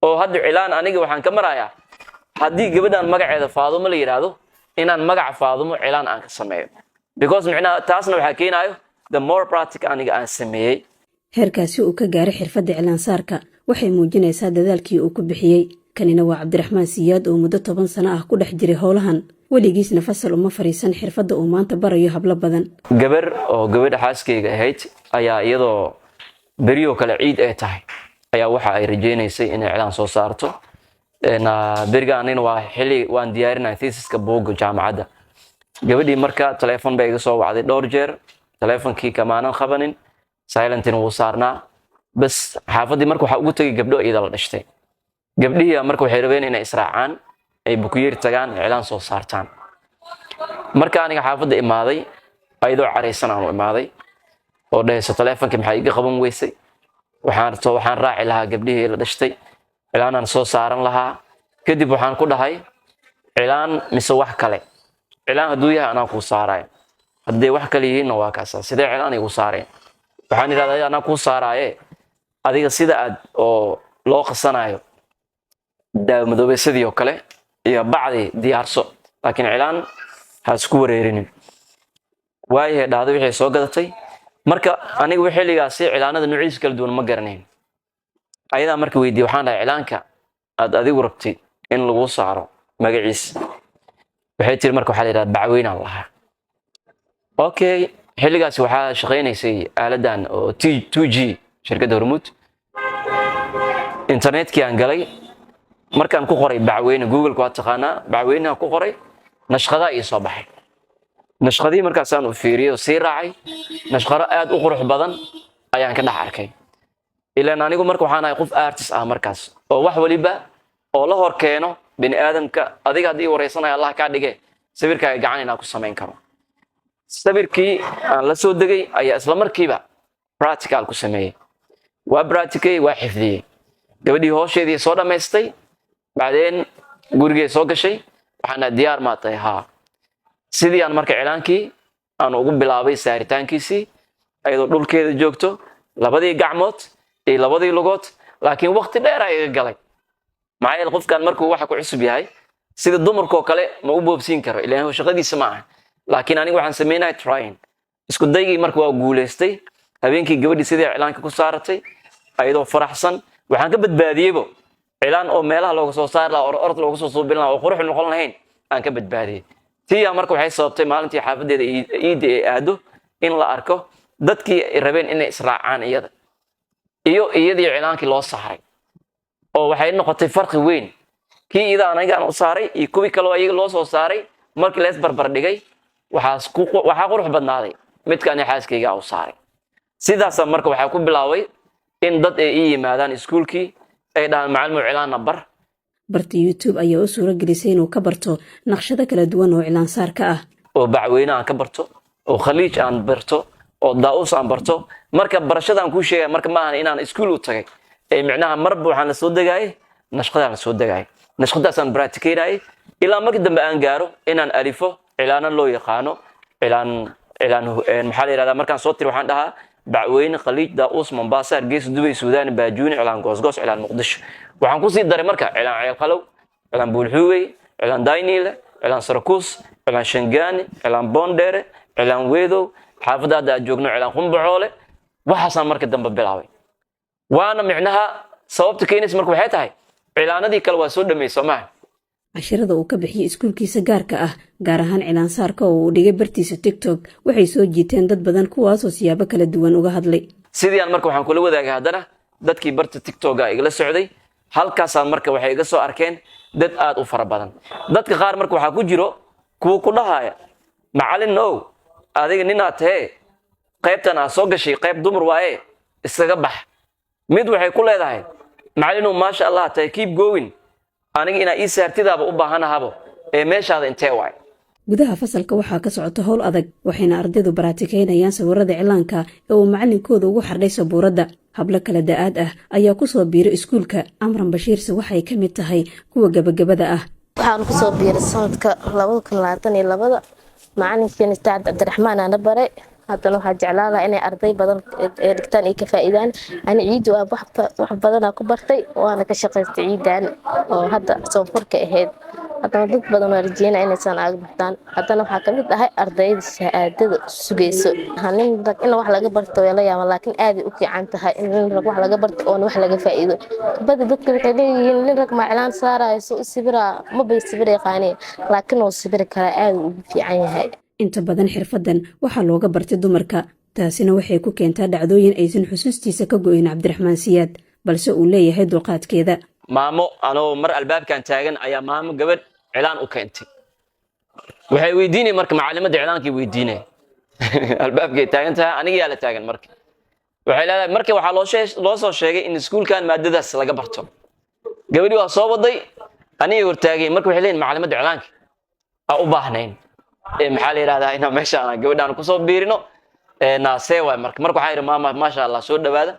Oo hadda cilaan aniga waxaan ka marayaa, haddii gabadhan magaceeda Faadumo la yidhaahdo, inaan magaca Faadumo cilaan aan ka sameeyo, because micnaha taasna waxaa keenayo the more practice aniga aan sameeyey. Heerkaasi uu ka gaaray xirfadda cilaansaarka waxay muujinaysaa dadaalkii uu ku bixiyey. Kanina waa Cabdiraxmaan Siyaad oo muddo 10 sano ah ku dhex jiray howlahan, weligiisna fasal uma fariisan xirfadda uu maanta barayo hablo badan. Gabar oo gabadha xaaskayga ahayd ayaa, iyadoo beriyoo kale ciid ay tahay, ayaa waxa ay rajaynaysay inay cilaan soo saarto. Beriga anina waa xilli waan diyaarinaya thesiska, buugga jaamacadda. Gabadhii marka telefoon bay iga soo wacday dhowr jeer, telefonkii kamaanan qabanin, silentina wuu saarnaa. Bas, xaafaddii marka waxaa ugu tegay gabdho iyada la dhashtay. Gabdhihii marka waxay rabeen inay israacaan, ay Bukuyeri tagaan, cilaan soo saartaan. Marka aniga xaafadda imaaday, ayadoo caraysan aan u imaaday oo dhahayso, "Telefonkii maxaa iga qaban weysay? Waxaan raaci lahaa gabdhihii la dhashtay, cilaanaan soo saaran lahaa." Kadib waxaan ku dhahay, "Cilaan mise wax kale? Cilaan hadduu yahay anaa kuu saaraya, hadday wax kale yihiinna waa kaasa." "Sidee cilaan igu saareen?" Waxaan idhahdaa, "Anaa kuu saaraaye, adiga sida aad oo loo qasanayo daawamadoobaysadii oo kale iyo bacdii diyaarso, laakiin cilaan ha isku wareerinin." Waayahay dhahday, wixii soo gadatay. Marka aniga xilligaasi cilaanada nuucyadiisa kala duwan ma garanayn. Ayadaa marka weydiiyey, waxaan dhahay, "Cilaanka aad adigu rabtay in lagu saaro magaciis?" Waxay tiri, "Marka waxaa la yidhahda bacweynaan lahaa." Okay, xilligaasi waxaa shaqaynaysay aaladan oo T 2G, shirkadda Hormuud. Internetkii aan galay, markaan ku qoray bacweyne Google, waa taqaanaa, bacweynaha ku qoray, nashqadaa ii soo baxay. Nashqadihii markaasaan u fiiriyey oo sii raacay, nashqaro aad u qurux badan ayaan ka dhex arkay. Ilaan anigu marka waxaan ahay qof artist ah markaas, oo wax waliba oo la hor keeno bini aadamka, adiga haddii wareysanaya Allah kaa dhige, sawirkaaga gacan inaan ku samayn karo. Sawirkii aan la soo degay ayaa isla markiiba practical ku sameeyey. Waa practicay, waa xifdiyey. Gabadhii hoosheedii soo dhammaystay, bacdeen gurigay soo gashay. Waxaana, "Diyaar maa tahay?" "Haa." Sidii aan marka cilaankii aan ugu bilaabay saaritaankiisii, ayadoo dhulkeeda joogto, labadii gacmood iyo labadii lugood, laakiin waqti dheer aa iga galay. Maxaa yeele, qofkan markuu waxa ku cusub yahay, sida dumarkoo kale ma u boobsiin karo, ilaan shaqadiisa ma aha. Laakiin aniga waxaan sameynaya trying, isku daygii. Marka waa guulaystay. Habeenkii gabadhii sidii cilaanka ku saaratay ayadoo faraxsan. Waxaan ka badbaadiyeybo cilaan oo meelaha looga soo saari lahaa, orod looga soo suubin lahaa oo qurux noqon lahayn aan ka badbaadiyey. Tiyaa marka waxay sababtay maalintii xaafadeeda iidda ay aado in la arko dadkii ay rabeen inay israacaan, iyada iyo iyadii cilaankii loo saaray, oo waxay noqotay farqi weyn kii iyada anigaan u saaray iyo kuwii kaloo iyaga loo soo saaray. Markii lees barbar dhigay, waxaa qurux badnaaday midka ani xaaskayga u saaray. Sidaasa marka waxaa ku bilaabay in dad ay ii yimaadaan iskuulkii, ay dhahaan, "Macalimo, cilaanna bar." Barta YouTube ayaa u suuro gelisay inuu ka barto naqshado kala duwan oo cilaansaarka ah. Oo bacweyne aan ka barto, oo khaliij aan barto, oo daa'uus aan barto. Marka barashada aan kuu sheegaya marka maahan inaan iskuul u tagay, ee micnaha marba waxaan la soo degaayay nashqadaan la soo degaayay, nashqadaasaan practicaynayay, ilaa markii dambe aan gaaro inaan alifo cilaano loo yaqaano cilaan maxaa la yihahdaa. Markaan soo tiri, waxaan dhahaa bacweyne, khaliij, daa'uus, Mombasa, Hargeysa, Dubay, Suudaan, Baajuuni, cilaan goosgoos, cilaan Muqdisho. Waxaan kusii daray marka cilaan Ceelqalow, cilaan Buulxuubey, cilaan Dayniile, cilaan Sarakuus, cilaan Shangaani, cilaan Boondheere, cilaan Weedow, xaafadda hadda aad joogno cilaan Qumbacoole. Waxaasaan marka dambe bilaabay. Waana micnaha sababta keenaysa marka waxay tahay, cilaanadii kale waa soo dhameey, soo maha? Cashirada uu ka bixiyey iskuulkiisa gaarka ah, gaar ahaan cilaansaarka oo uu dhigay bartiisa TikTok, waxay soo jiiteen dad badan, kuwaasoo siyaabo kala duwan uga hadlay. Sidii aan marka waxaan kula wadaagay haddana dadkii barta TikToka igala socday, halkaasaan marka waxay iga soo arkeen dad aad u fara badan. Dadka qaar marka waxaa ku jiro kuwa ku dhahaya, "Macalin ow, adiga ninaad tahee, qaybtan aad soo gashay qayb dumar waaye, iskaga bax." Mid waxay ku leedahay, "Macalinow, maasha Allah tahay, keep going, aniga inaa ii saartidaaba u baahanahabo, ee meeshaada intee waay?" Gudaha fasalka waxaa ka socota howl adag, waxayna ardaydu baraatikaynayaan sawirada cilaanka ee uu macalinkooda ugu xardhay sabuuradda. Hablo kala da-aad ah ayaa kusoo biiray iskuulka. Amran Bashiirse waxay ka mid tahay kuwa gabagabada ah. Waxaan kusoo biiray sanadka 2022-da. Macalinkeena Istaacad Cabdiraxmaan aana baray. Haddana waxaa jeclaan lahaa inay arday badan ee dhigtaan ay ka faa'iidaan. Ani ciiddu waa wax badanaa ku bartay, waana ka shaqaystay ciidan oo hadda soonfurka ahayd. Haddana dad badan waa rajeynaa inaysan aaga bartaan. Haddana waxaa kamid ahay ardayda shahaadada sugayso. Nin rag in wax laga barto way la yaabaan, laakiin aaday u fiican tahay in nin rag wax laga barto oona wax laga faa'iido. Badi dadka waxay leeyihiin, "Nin rag ma cilaan saarayo? Soo u sibiraa? Mabay sibir yaqaaneen." Laakiin wuu sibiri karaa, aad ugu fiican yahay. Inta badan xirfaddan waxaa looga bartay dumarka, taasina waxay ku keentaa dhacdooyin aysan xusuustiisa ka go'in Cabdiraxmaan Siyaad, balse uu leeyahay dulqaadkeeda. Maamo anoo mar albaabkan taagan ayaa maamo gabadh cilaan u keentay. Waxay weydiinay marka macalimadda, cilaankay weydiinay. Albaabkay taagan tahay, aniga yaa la taagan. Marka waxay leedahay, marka waxaa loo soo sheegay in iskuulkan maadadaas laga barto. Gabadhii waa soo waday, anigay hortaagay. Marka waxay leeyihin, "Macalimadda cilaanka aa u baahnayn, maxaa la yidhahdaa, inaan meeshaan gabadhaan kusoo biirino see waay?" Marka waxaa yidhi, "Maama, maasha Allah, soo dhawaada.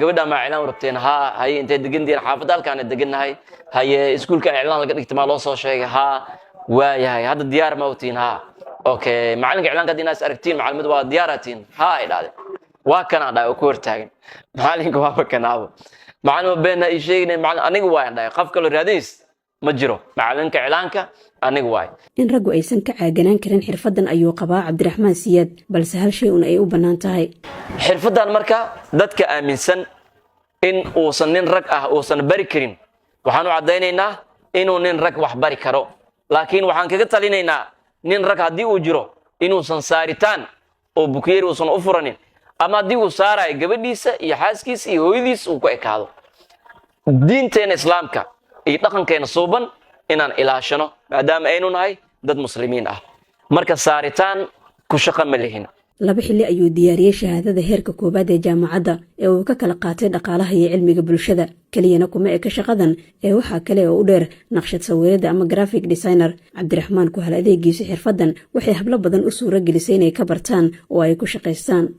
Gabadhaan maa cilaan rabteen?" "Haa." "Haye, intay degantihiin?" "Xaafadda halkaana degannahay." "Haye, iskuulkan iclaan laga dhigta maa loo soo sheegay?" "Haa." "Waayahay, hadda diyaar ma utiin?" "Haa." "Okay, macalinka iclaanka hadda inaad is aragtiin, macalimadu waa diyaaratiin?" "Haa," ay dhahday. "Waa kanaan," dhahay, oo ku hortaagan macalinka. "Waaba kanaabo macalin, ma beena ii sheegnay? Macalin aniga waayan," dhahay. "Qof kaloo raadinays ma jiro, macalinka iclaanka aniga waay." In raggu aysan ka caaganaan karin xirfaddan ayuu qabaa Cabdiraxmaan Siyaad, balse hal shay un ay u bannaan tahay. Xirfaddan marka dadka aaminsan in uusan nin rag ah uusan bari karin, waxaan u caddaynaynaa inuu nin rag wax bari karo. Laakiin waxaan kaga talinaynaa, nin rag haddii uu jiro, inuusan saaritaan oo bukyeeri uusan u furanin, ama haddii uu saarayo, gabadhiisa iyo xaaskiisa iyo hooyadiis uu ku ekaado. Diinteena Islaamka iyo dhaqankeena suuban inaan ilaashano, maadaama aynu nahay dad Muslimiin ah. Marka saaritaan ku shaqo ma lihin. 2 xilli ayuu diyaariyey shahaadada heerka koowaad ee jaamacadda ee uu ka kala qaatay dhaqaalaha iyo cilmiga bulshada. Keliyana kuma eka shaqadan ee waxaa kale oo u dheer naqshad sawiirada ama graphic designer. Cabdiraxmaan ku hal adeegiisa xirfaddan waxay hablo badan u suuro gelisay inay ka bartaan oo ay ku shaqaystaan.